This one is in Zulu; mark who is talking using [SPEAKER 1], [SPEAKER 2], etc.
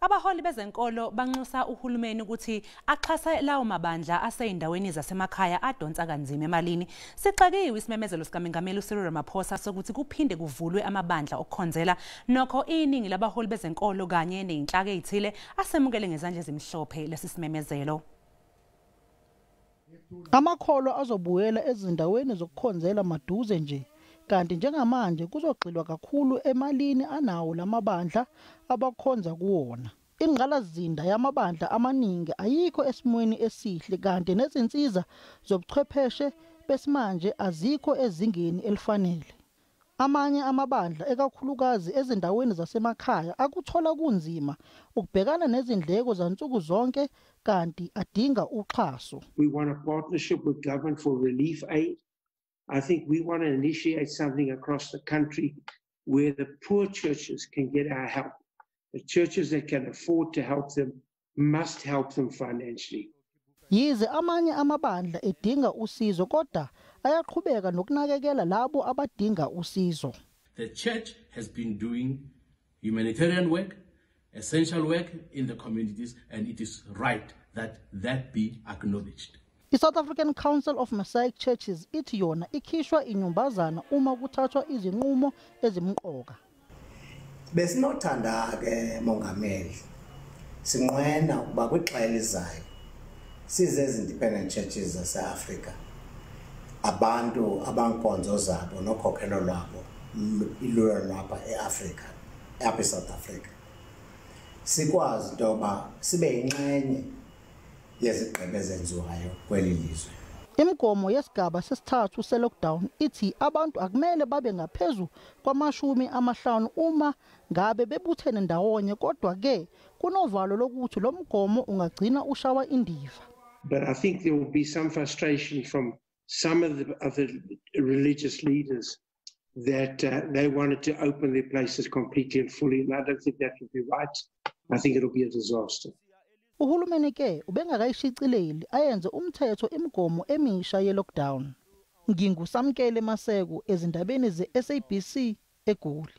[SPEAKER 1] Abaholi bezenkolo banxusa uhulumeni ukuthi axhase lawo mabandla aseyindaweni zasemakhaya adonsa kanzima emalini. Sixakiwe isimemezelo sikaMengameli uCyril Ramaphosa sokuthi kuphinde kuvulwe amabandla okukhonzela. Nokho iningi labaholi bezenkolo kanye nezinhlaka ezithile asemukele ngezandla ezimhlophe lesi simemezelo.
[SPEAKER 2] Amakholwa azobuyela ezindaweni zokukhonzela maduze nje, kanti njengamanje kuzogxilwa kakhulu emalini anawo lamabandla abakhonza kuwona. Ingqalasizinda yamabandla amaningi ayikho esimweni esihle, kanti nezinsiza zobuchwepheshe besimanje azikho ezingeni elifanele. Amanye amabandla, ekakhulukazi ezindaweni zasemakhaya, akuthola kunzima ukubhekana nezindleko zansuku zonke kanti adinga uxhaso.
[SPEAKER 3] We want a partnership with government for relief aid. I think we want to initiate something across the country where the poor churches can get our help. The churches that can afford to help them must help them financially.
[SPEAKER 2] Yize amanye amabandla edinga usizo, kodwa ayaqhubeka nokunakekela labo abadinga usizo.
[SPEAKER 4] The church has been doing humanitarian work, essential work in the communities, and it is right that that be acknowledged.
[SPEAKER 2] I-South African Council of Messianic Churches ithi yona ikhishwa inyumbazana uma kuthathwa izinqumo ezimqoka.
[SPEAKER 5] Besinothanda ke, Mongameli, sinqwena ukuba kwixa elizayo size independent churches zase-Afrika, abantu abankonzo zabo nokhokhelo lwabo ilulo lwapha e-Afrika, apha eSouth Africa, sikwazi into yoba sibe yinxenye yezigqibo ezenziwayo kweli lizwe.
[SPEAKER 2] Imigomo yesigaba sesithathu se-lockdown ithi abantu akumele babe ngaphezu kwama-50 uma ngabe bebuthene ndawonye, kodwa-ke kunovalo lokuthi lo mgomo ungagcina ushawa indiva.
[SPEAKER 3] But I think there will be some frustration from some of the religious leaders that they wanted to open their places completely and fully, and I don't think that would be right. I think it'll be a disaster.
[SPEAKER 2] Uhulumeni ke ubengakayishicileli ayenze umthetho imigomo emisha ye-lockdown. NginguSamkele Maseko ezindabeni ze-SABC eGoli.